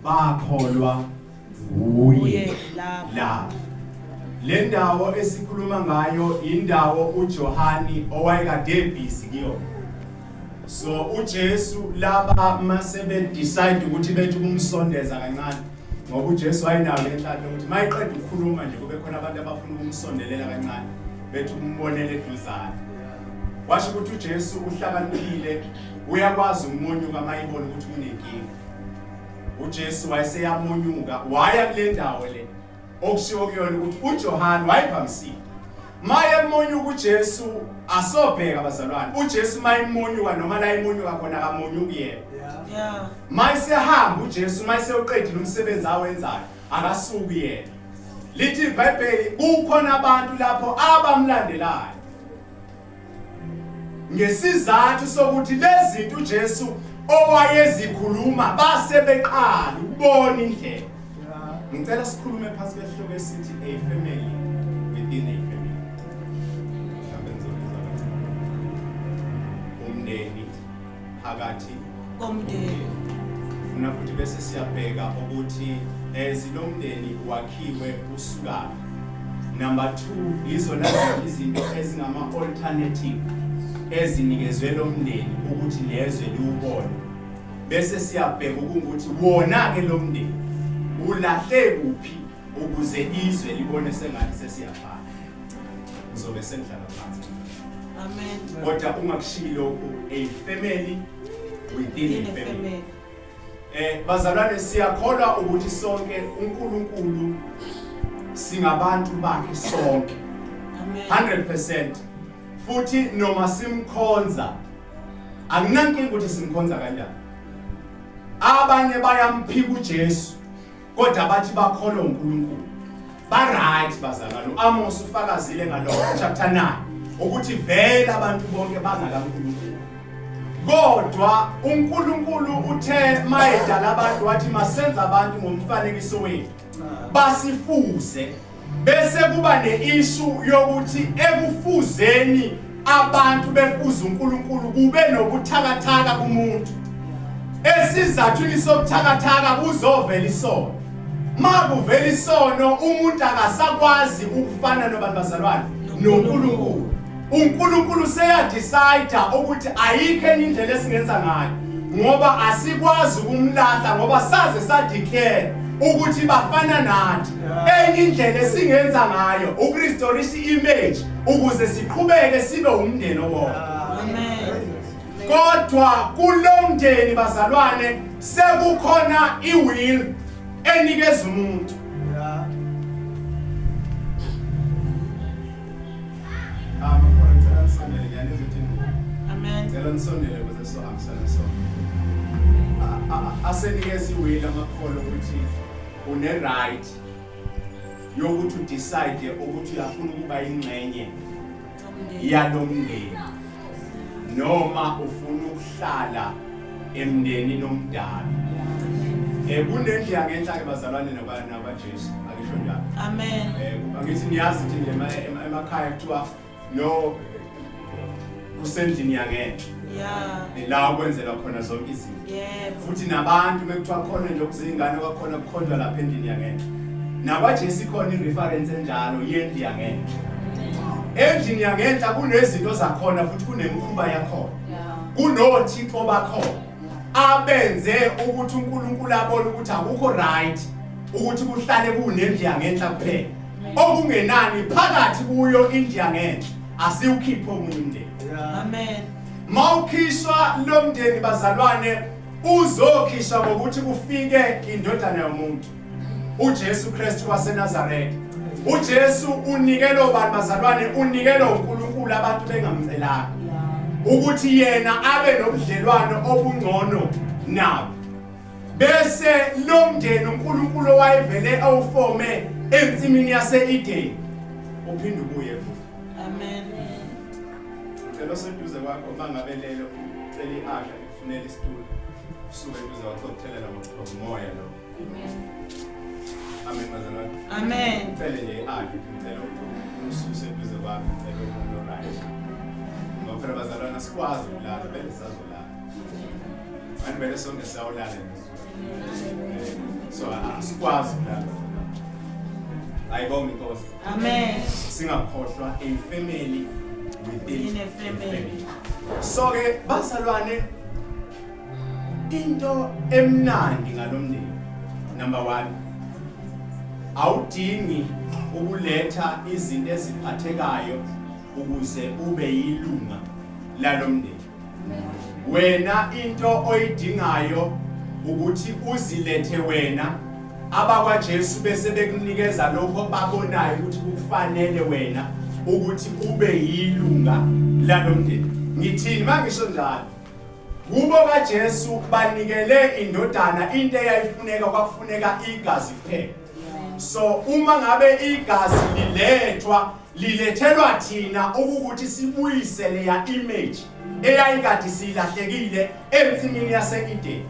Bakholwa nguye lapho. Le ndawo esikhuluma ngayo indawo uJohani owayekade ebhizi kuyona. So uJesu laba mase decide ukuthi bethi kumsondeza kancane ngoba uJesu wayenayo lenhlanhla ukuthi mayiqeda ukukhuluma nje kube khona abantu abafuna ukumsondelela kancane bethi umbonele eduzane. Washo ukuthi uJesu uhlakaniphile uyakwazi ukumonyuka mayibona ukuthi kunenkinga. UJesu wayeseyamunyuka waya kule ndawo le okushiwo kuyona ukuthi uJohane wayevamisile maye emonyuka uJesu asobheka bazalwane uJesu mayemunyuka noma la emunyuka khona akamunyuki yena Yeah. Mayisehamba uJesu mayesewuqedile umsebenzi awenzayo akasuki yena lithi iBhayibheli kukhona abantu lapho abamlandelayo Ngesizathu sokuthi lezinto uJesu owayezikhuluma base beqala ukubona indlela. Ngicela sikhulume phansi kwesihloko esithi a family within a family. Mhlawumbe ngizobiza kancane. Umndeni phakathi komndeni. Funa futhi bese siyabheka ukuthi as lo mndeni wakhiwe usukaphi. Number 2 izona izinto ezingama alternative ezinikezwe lo mndeni ukuthi lezwe liwubone. Bese siyabheka ukuthi wona ke lo mndeni ulahle kuphi ukuze izwe libone sengathi sesiyafana. Ngizobe sengihlala phansi. Amen. Kodwa ungakushiyi lokhu a family within a family. Bazalwane siyakholwa ukuthi sonke uNkulunkulu singabantu bakhe sonke. Amen. 100% futhi noma simkhonza akunankinga ukuthi simkhonza kanjani. Abanye bayamphika uJesu kodwa bathi bakholwa uNkulunkulu. Ba right bazalwane. uAmos ufakazile ngalokho chapter 9 ukuthi vele abantu bonke bangakaNkulunkulu. Kodwa uNkulunkulu uthe mayedala abantu wathi masenza abantu ngomfanekiso wethu basifuze bese kuba neishu yokuthi ekufuzeni abantu befuza uNkulunkulu kube nobuthakathaka kumuntu esizathwini sobuthakathaka kuzovela isono makuvela isono umuntu akasakwazi ukufana nobantu bazalwane noNkulunkulu uNkulunkulu seyadecide ukuthi ayikho enye indlela esingenza ngayo ngoba asikwazi ukumlahla ngoba saze sadeclare ukuthi bafana nathi enye indlela esingenza ngayo ukurestorisha i-image ukuze siqhubeke sibe umndeni owodwa Amen. kodwa kulo mndeni bazalwane sekukhona i-will enikeza umuntu Amakholwa ngicela nisondele ngiyanizwa ukuthi Amen. ngicela nisondele ukuze sohambisana sonke. Asenikeza iwill amakholwa ukuthi une right yokuthi udecide ukuthi uyafuna ukuba ingxenye yalomndeni noma ufuna ukuhlala emndenini omdala. Kunendlu yangenhla ke bazalwane nabaJesu akisho njalo. Amen. Angithi niyazi ukuthi nje emakhaya kuthiwa no kusendlini yangenhla. Yeah. La kwenzela khona zonke izinto. Yebo. Futhi nabantu mekuthiwa khona nje okuzingane kwakhona kukhonjwa lapha endlini yangenhla. NakwaJesu ikhona ireference enjalo yendlu yangenhla. Endlini yangenhla kunezinto zakhona futhi kunemikhuba yakhona. Kunothixo bakhona abenze ukuthi uNkulunkulu abone ukuthi akukho right ukuthi kuhlale kunendlu yangenhla kuphela. Okungenani phakathi kuyo indlu yangenhla asiwukhiphe omunye umndeni. Amen. Mawukhishwa lo mndeni bazalwane uzokhishwa ngokuthi kufike indodana yomuntu uJesu Kristu waseNazaretha. uJesu unikelwe ubani bazalwane unikelwe uNkulunkulu abantu bengamcelanga ukuthi yena abe nobudlelwano obungcono nabo. Bese lo mndeni uNkulunkulu owayevele awufome ensimini yase-Eden uphinde ubuye futhi. Amen. Ngicela oseduze kwakho uma ngabe lelo cela i-asha likufunela isitulo usuke eduze kwakho kuthelela ngomoya lo. Amen bazalwane. Amen. Ngicele nje i-asha ukuthi ngicela ususe eduze kwami ngicela umuntu oright. Ngoba phela bazalwane asikwazi ukulala vele sazolala. Manje vele sonke siyawulala nje. So asikwazi ukulala. Ayibonge inkosi. Amen. Singakhohlwa a family within In a family. So ke bazalwane into emnandi ngalomndeni number 1 awudingi ukuletha izinto eziphathekayo ukuze ube yilunga lalomndeni. Wena into oyidingayo ukuthi uzilethe wena abakwaJesu bese bekunikeza lokho babonayo ukuthi kufanele wena ukuthi ube yilunga lalomndeni. Ngithini mangisho njalo? Kubo kaJesu banikele indodana into eyayifuneka kwakufuneka igazi kuphela. So uma ngabe igazi lilethwa lilethelwa thina ukuthi sibuyise leya image eyayikade silahlekile ensimini yase-Eden.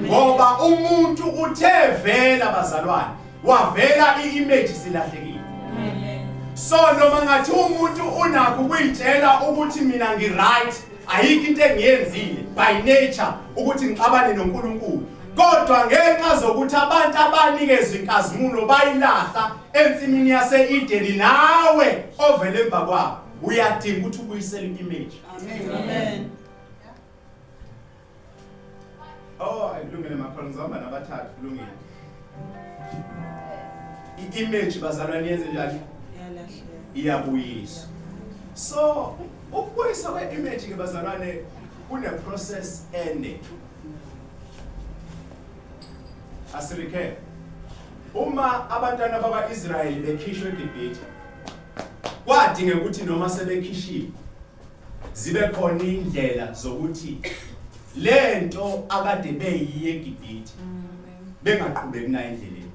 Ngoba umuntu uthe vela bazalwane wavela i-image silahlekile. So noma ngathi umuntu unakho ukuyitshela ukuthi mina ngi-right ayikho into engiyenzile by nature ukuthi ngixabane noNkulunkulu kodwa ngenxa zokuthi abantu abanikezwe inkazimulo bayilahla ensimini yase-Edeni nawe ovele emva kwabo uyadinga ukuthi ubuyisele i-image. Amen. Oh, akulungile makhona ngizobamba nabathathu kulungile. I-image bazalwane yenze njani? Iyalahleka. Iyabuyiswa. So ukubuyiswa kwe-image ke bazalwane kune process ende. Asirecap. Uma abantwana bakwa-Israyeli bekhishwe eGibhithe kwadingeka ukuthi noma sebekhishiwe zibe khona indlela zokuthi lento akade beyiye eGibhithe bengaqhubeki nayo endleleni.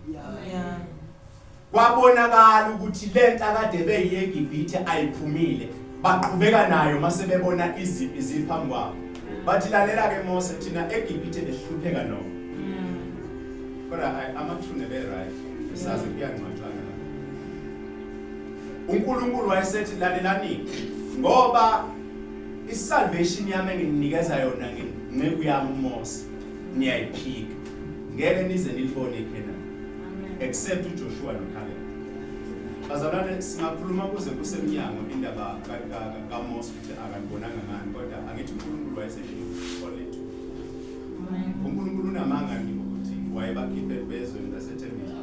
Kwabonakala ukuthi lento akade beyiye eGibhithe ayiphumile baqhubeka nayo mase bebona izimpi ziphambi kwabo. Bathi lalela ke Mose thina eGibhithe behlupheka noma. Kodwa amathune be right. Sazi kuyangcwatshwana la. uNkulunkulu wayesethi lalelani ngoba isalvation yami engininikeza yona ngenceku yami uMose niyayiphika ngeke nize nilibone iKhenani except uJoshua noCaleb. Bazalwane singakhuluma kuze kusemnyango indaba kaMose ukuthi akalibonanga ngani kodwa angithi uNkulunkulu wayeseshilo only two. uNkulunkulu unamanga yini ukuthi wayebakhiphe bezweni lasethembisa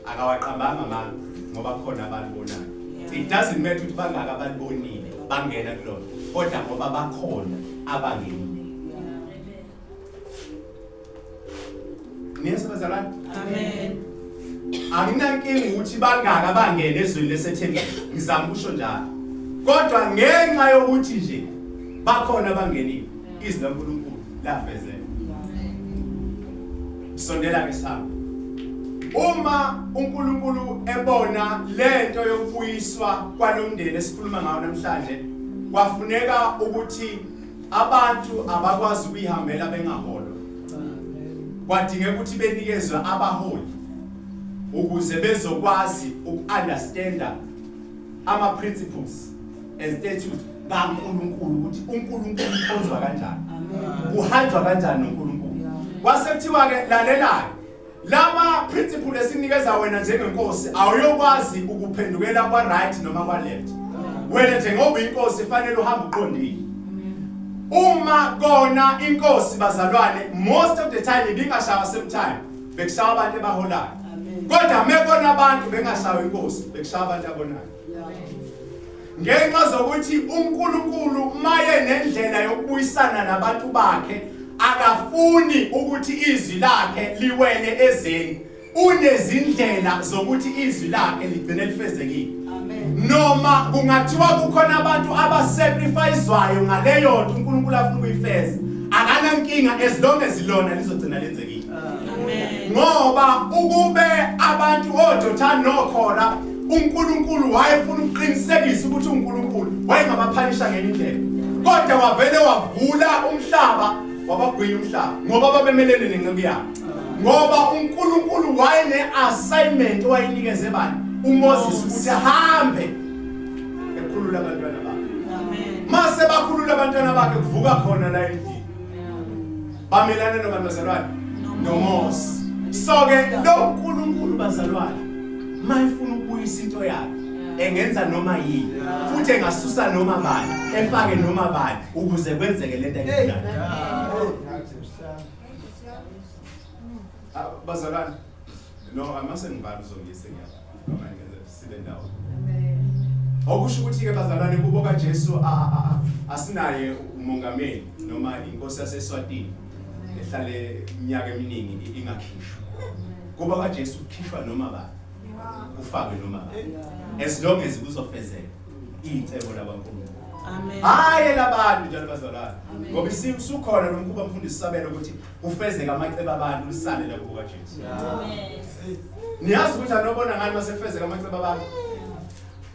akawaqambanga amanga ngoba khona abalibonayo. It doesn't matter ukuthi bangaka abalibonile bangena kulona kodwa ngoba bakhona abangenile. Niyezwa bazalwane? Amen. Anginankinga ukuthi bangaka abangena ezweni lesethembisa ngizama ukusho njalo. Kodwa ngenxa yokuthi nje bakhona abangenile izwi laNkulunkulu lafezeka. Sondela ke sami. Uma uNkulunkulu ebona lento yokubuyiswa kwalomndeni esikhuluma ngawo namhlanje kwafuneka ukuthi abantu abakwazi ukuyihambela bengaholwa. Kwadingeka ukuthi benikezwe abaholi ukuze bezokwazi uku-understanda ama-principles and statutes kaNkulunkulu ukuthi uNkulunkulu ukhonzwa kanjani kuhanjwa kanjani noNkulunkulu. Kwase kuthiwa ke lalelayo lama principle esinikeza wena njengenkosi awuyokwazi ukuphendukela kwa right noma kwa left. Wena njengoba inkosi fanele uhambe uqondile. Uma kona inkosi bazalwane most of the time ibingashawa same time bekushawa abantu ebaholayo. Kodwa mebona abantu bengashawa inkosi bekushawa abantu abonayo. Ngenxa zokuthi uNkulunkulu maye nendlela yokubuyisana nabantu bakhe akafuni ukuthi izwi lakhe liwele ezeni. Unezindlela zokuthi izwi lakhe ligcine lifezekile. Noma kungathiwa kukhona abantu abasacrificewayo ngaleyo nto uNkulunkulu afuna ukuyifeza akanankinga as long as lona lizogcina lenzekile. Amen. Ngoba ukube abantu oDothani noKhora uNkulunkulu wayefuna ukuqinisekisa ukuthi uNkulunkulu wayengabaphanisha ngenye indlela. Kodwa wavele wavula umhlaba wabagwinya umhlaba ngoba babemelene nenceku yakhe. Ngoba uNkulunkulu wayene assignment owayinikeze bani uMoses ukuthi hambe ekhulula abantwana bakhe. Amen. Mase bakhulula abantwana bakhe kuvuka khona la endlini. Bamelana nobani bazalwane? NoMose. So ke lo nkulunkulu bazalwane mayifuna ukubuyisa into yakhe engenza noma yini futhi engasusa noma bani efake noma bani ukuze kwenzeke lento ayifunayo. Ah, bazalwane no amase ngibala uzongiyise ngiyabala noma ngenze sibe ndawo. Okusho ukuthi ke bazalwane kubo kaJesu asinaye umongameli noma inkosi yaseSwatini ehlale iminyaka eminingi ingakhishwa. Kuba kaJesu kukhishwa noma bani kufakwe noma bani as long as kuzofezeka icebo labaNkulunkulu. Amen. Hayi labantu njalo bazalwane. Ngoba isukhona lo mkhuba mfundisi sabelo ukuthi kufezeka amacebo abantu lisale la kubo kaJesu. Niyazi ukuthi anobona ngani mase kufezeka amacebo abantu?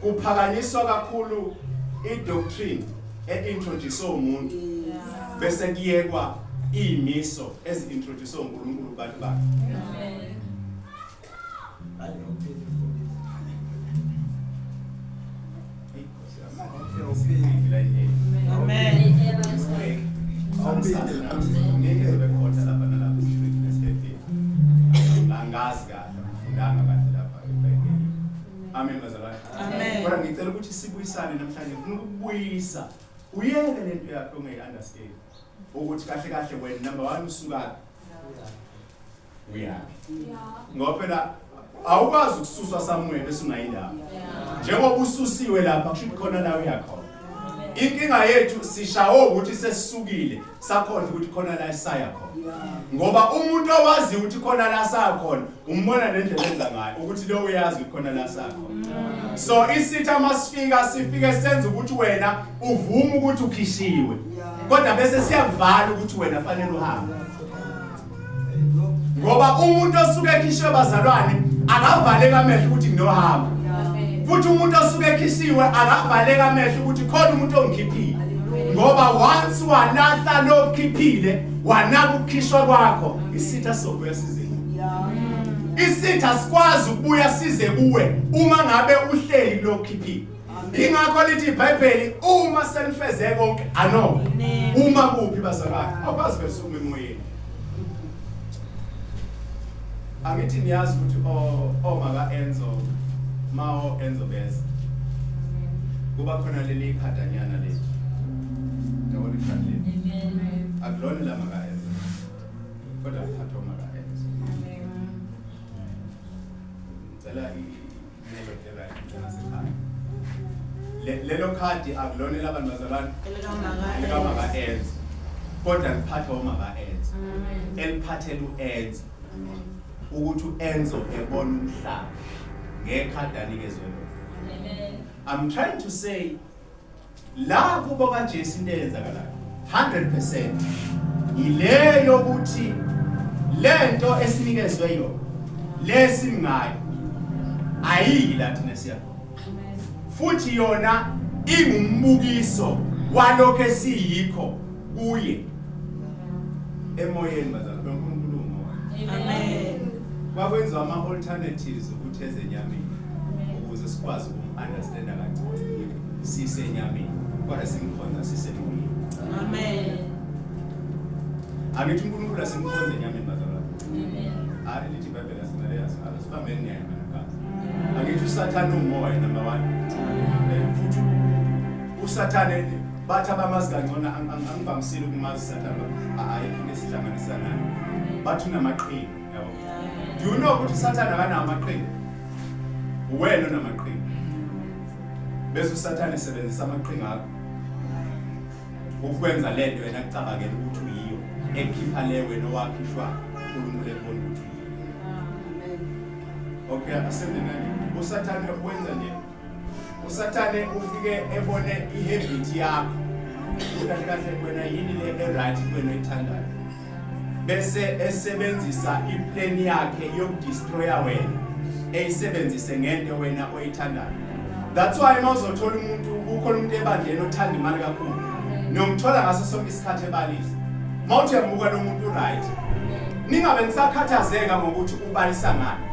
Kuphakanyiswa kakhulu i-doctrine e-introduce umuntu bese kuyekwa izimiso ezi-introduce uNkulunkulu kubantu bakhe. Amen. Angazi kahle, angifundanga kahle lapha eBhayibhelini. Amen bazalwane. Amen. Kodwa ngicela ukuthi sibuyisane namhlanje, ngifuna ukubuyisa. Uyeke lento yakho ongayi-understand. Ukuthi kahle kahle wena number 1 usukaphi? Uyaphi? Ngoba phela awukwazi ukususwa somewhere bese ungayindawo. Njengoba ususiwe lapha kusho ukuthi khona la uyakhona. Inkinga yethu sishawo ukuthi sesisukile sakhohlwa ukuthi khona la esaya khona. Ngoba umuntu owazi ukuthi khona la saya khona umbona nendlela enza ngayo ukuthi lo uyazi ukuthi khona la saya khona. So isitha masifika sifike senze ukuthi wena uvume ukuthi ukhishiwe. Kodwa bese siyakuvala ukuthi wena fanele uhambe. Ngoba umuntu osuke ekhishiwe bazalwane akavaleka amehlo ukuthi nginohamba. Futhi umuntu osuke ekhishiwe akavaleka amehlo ukuthi khona umuntu ongikhiphile. Ngoba once walahla lokhiphile wanaka ukukhishwa kwakho isitha sobuya size. Isitha sikwazi ukubuya size kuwe uma ngabe uhleli lokhiphile. Ingakho lithi iBhayibheli uma senifeze konke ano uma kuphi bazalwane awukwazi vele usukume emoyeni. Angithi niyazi ukuthi oma ka Enzo mao Enzo bese kuba khona leli khadanyana lethu. Yabona ikhadi leli. Akulona lama ka Enzo. Kodwa liphathwa uma ka Enzo. Ngicela lelo khadi akulona elabantu bazalwane elikamaka Enzo kodwa liphathwa umaka Enzo eliphathela uEnzo ukuthi uEnzo ebona umhlaba ngekhadi anikezwe lona. I'm trying to say La kubo kaJesu into eyenzakalayo 100% ile yokuthi lento esinikezwe yona lesingayo ayiyi la thina siya khona futhi yona ingumbukiso walokho esiyikho kuye emoyeni bazalwane beNkulunkulu umoya. Amen. Kwakwenziwa ama-alternatives ukuthi ezenyameni ukuze sikwazi ukum-understanda kangcono sisenyameni kodwa simkhonza sisemoyeni. Amen. Angithi uNkulunkulu asimkhonze enyameni bazalwane. Amen. Hayi lithi iBhayibheli asinaleyazi asibambeni nyama nagazi. Angithi uSathane umoya number 1. Futhi uSathane bathi abamazi kangcono angivamisile ukumazi uSathane ayikho into esihlanganisa naye. Bathi unamaqhinga yabo. Do you know ukuthi uSathane akanawo amaqhinga? Uwena onamaqhinga. Bese uSathane esebenzisa amaqhinga akho ukwenza lento wena kucabangela ukuthi uyiyo ekhipha le wena owakhishwa uNkulunkulu ekubona ukuthi uyiyo. Okay, asenze nani? USathane wenza nje. USathane ufike ebone ihabit yakho. Kahle kahle wena yini le e-right wena oyithandayo. Bese esebenzisa iplan yakhe yokudestroya wena. Eyisebenzise ngento wena oyithandayo. That's why uma uzothola umuntu ukhona umuntu ebandleni othanda imali kakhulu. Niyomthola ngaso sonke isikhathi ebalisa. Mawuthi uyamuka lo muntu right. Ningabe nisakhathazeka ngokuthi ubalisa ngani.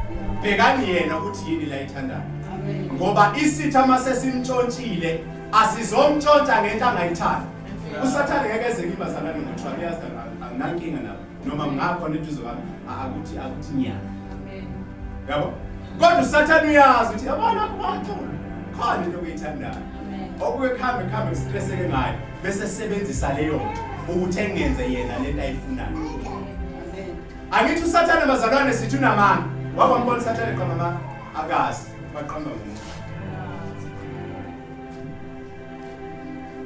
Bhekani yena ukuthi yini la ayithandayo. Ngoba isitha mase simntshontshile asizomntshontsha ngento angayithandi. uSathane ngeke eze kimi bazalwane ngothiwa uyazi Anginankinga nabo. Noma ngingakhona eduze kwami akuthi akuthi nyaka. Amen. Yabo? Kodwa uSathane uyazi ukuthi yabona kwacula. Khona into okuyithandayo. Okuye kuhambe kuhambe kustresseke ngayo bese sebenzisa leyo nto ukuthi engenze yena lento ayifunayo. Angithi uSathane bazalwane sithi unamanga. Wabambona uSathane qamba amanga akazi baqamba ngomuntu.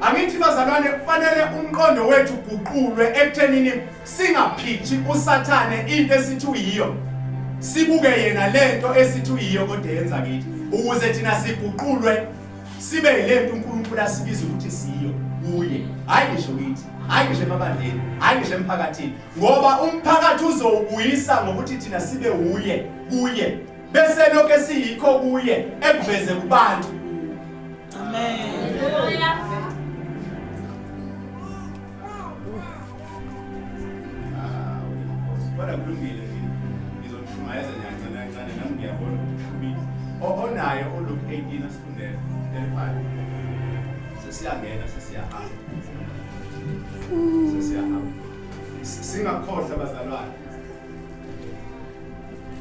Angithi bazalwane kufanele umqondo wethu uguqulwe ekuthenini singaphitshi uSathane into esithi uyiyo. Sibuke yena lento esithi uyiyo kodwa yenza kithi ukuze thina siguqulwe sibe yilento uNkulunkulu asibiza ukuthi siyo kuye. Hayi ngisho kithi, hayi ngisho emabandleni, hayi ngisho emphakathini ngoba umphakathi uzowubuyisa ngokuthi thina sibe uye kuye bese lokho esiyikho kuye ekuveze kubantu. Amen. Kodwa kulungile ngizomshumayeza nje kancane kancane nami ngiyabona ukuthi ushubile. Onayo uLuke 18 asifundele 35. Sesiyangena sesiyahamba. Sesiyahamba. Singakhohlwa bazalwane.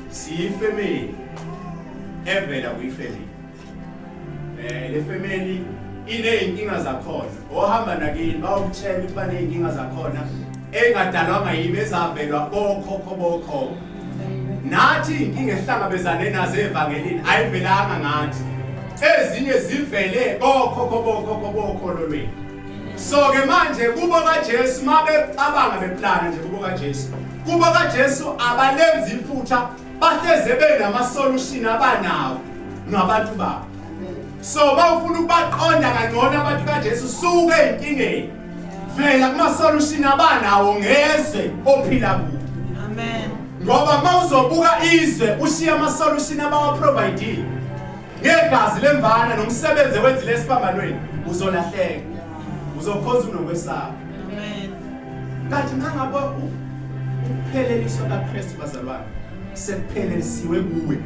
Siyifamily evela kuyifamily. Eh le family inezinkinga zakhona. Ohamba nakini bawukutshela ukuthi banezinkinga zakhona engadalwanga yimi ezavelwa bokhokho bokhokho. Nathi inkinga esihlangabezane nazo evangelini ayivelanga ngathi. Ezinye zivele bokhokho bokhokho bokholo lwethu. So ke manje kubo kaJesu mabecabanga beplana nje kubo kaJesu. Kubo kaJesu abalenzi iphutha bahleze benama solution abanawo ngabantu babo so bawufuna ukubaqonda kangcono abantu kaJesu suke ezinkingeni vela kuma solution abanawo ngezwe ophila kuwo amen ngoba mawuzobuka izwe ushiya ama solution abawa provide ngegazi lemvana nomsebenzi ewenzile esiphambanweni uzolahleka uzokhonza unokwesaba amen kanti mangabe ukupheleliswa kaKristu bazalwane sekuphelelisiwe kuwe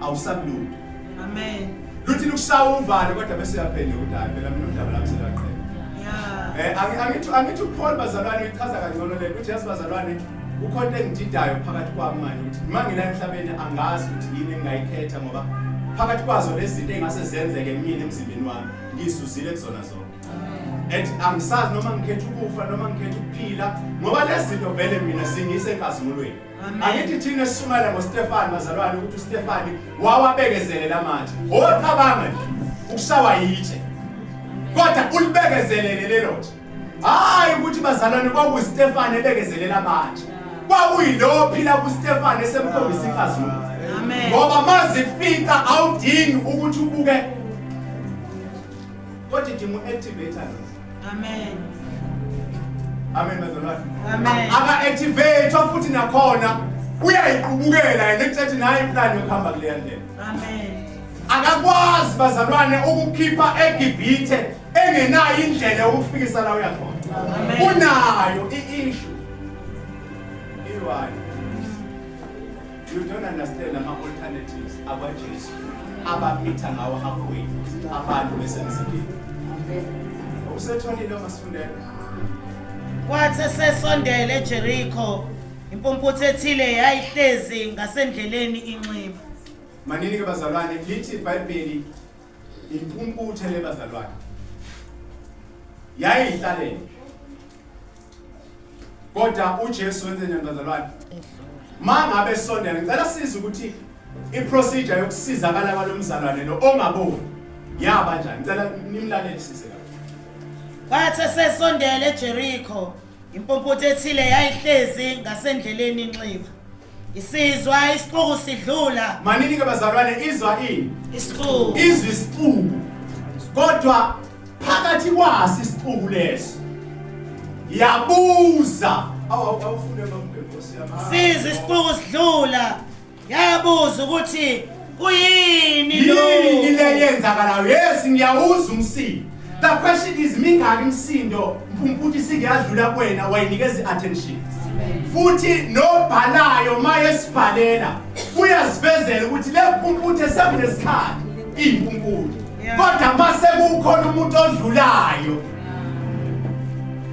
awusakulutho amen luthi lukushaya uvalo kodwa bese uyaphenduka ukuthi hayi phela mina udaba lami selaqhela yeah eh angithi angithi uPaul bazalwane uyichaza kangcono le uthi yazi bazalwane kukhona into engididayo phakathi kwami manje ukuthi uma ngila emhlabeni angazi ukuthi yini engingayikhetha ngoba phakathi kwazo lezi zinto engase zenzeke mina emzimbeni wami ngizuzile kuzona zonke and angisazi noma ngikhetha ukufa noma ngikhetha ukuphila ngoba lezi zinto vele mina zingise enkazimulweni angithi thina sishumayela ngoStefani bazalwane ukuthi uStefani wawabekezelela manje ocabanga nje ukushawa yitshe kodwa ulibekezelele lelo nje hayi ukuthi bazalwane kwakuyiStefani ebekezelela manje kwakuyilo phila kuStefani esemkhombisa inkazimulo ngoba mazifica awudingi ukuthi ubuke kodwa idinga u-activator Amen. Amen bazalwane. Amen. Aka activate futhi nakhona uyayiqubukela yena ekuthi nayi plan yokuhamba kuleya ndlela. Amen. Akakwazi bazalwane ukukhipha eGibhithe engenayo indlela yokufikisa la uya khona. Unayo i-issue. Iwani. You don't understand ama alternatives akwaJesu abamitha ngawo halfway abantu besemzimbeni. Usetholile masifundele. Kwathi esesondele eJeriko, impumputhe ethile yayihlezi ngasendleleni inxiba. Manini ke bazalwane lithi iBhayibheli impumputhe le bazalwane. Yayihlalele. Kodwa uJesu wenze njani bazalwane? Mangabe esondela ngicela size ukuthi iprocedure yokusizakala kwalomzalwane lo ongaboni yaba njani? Ngicela nimlalele sise kahle. Kwathi esesondele eJeriko, impumputhe ethile yayihlezi ngasendleleni inxiba. Isizwa isixuku sidlula. Manini ke bazalwane izwa ini? Isixuku. Izwa isixuku. Kodwa phakathi kwaso isixuku leso yabuza awu awufunde mambe nkosi yami Sizwa isixuku sidlula. Yabuza ukuthi kuyini yini lokhu? le yenzakalayo yes ngiyawuza umsindo the question is mingaki imisindo mpumputhe isike yadlula kuwena wayinikeza i-attention futhi nobhalayo maye sibhalela uyasivezela ukuthi le mpumputhe sekunesikhathi iyimpumputhe kodwa mase kukhona umuntu odlulayo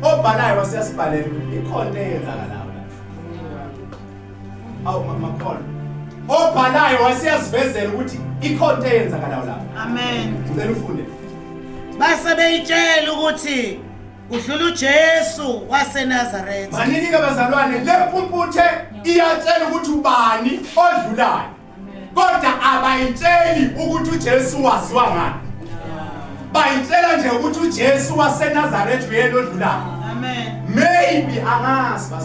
Obhalayo wasiyasibhalela ukuthi ikhona eyenzakalayo la. Awu makhona. Obhalayo wasiyasivezela ukuthi ikhona eyenzakalayo la. Amen. Ngicela ufunde. Base beyitshela ukuthi Udlula uJesu waseNazaretha. Manini ke bazalwane, le mpumputhe iyatshela ukuthi ubani odlulayo. Kodwa abayitsheli ukuthi uJesu waziwa ngani. Bayitshela nje ukuthi uJesu waseNazaretha uyena odlulayo. Amen. Maybe angazi bazalwane.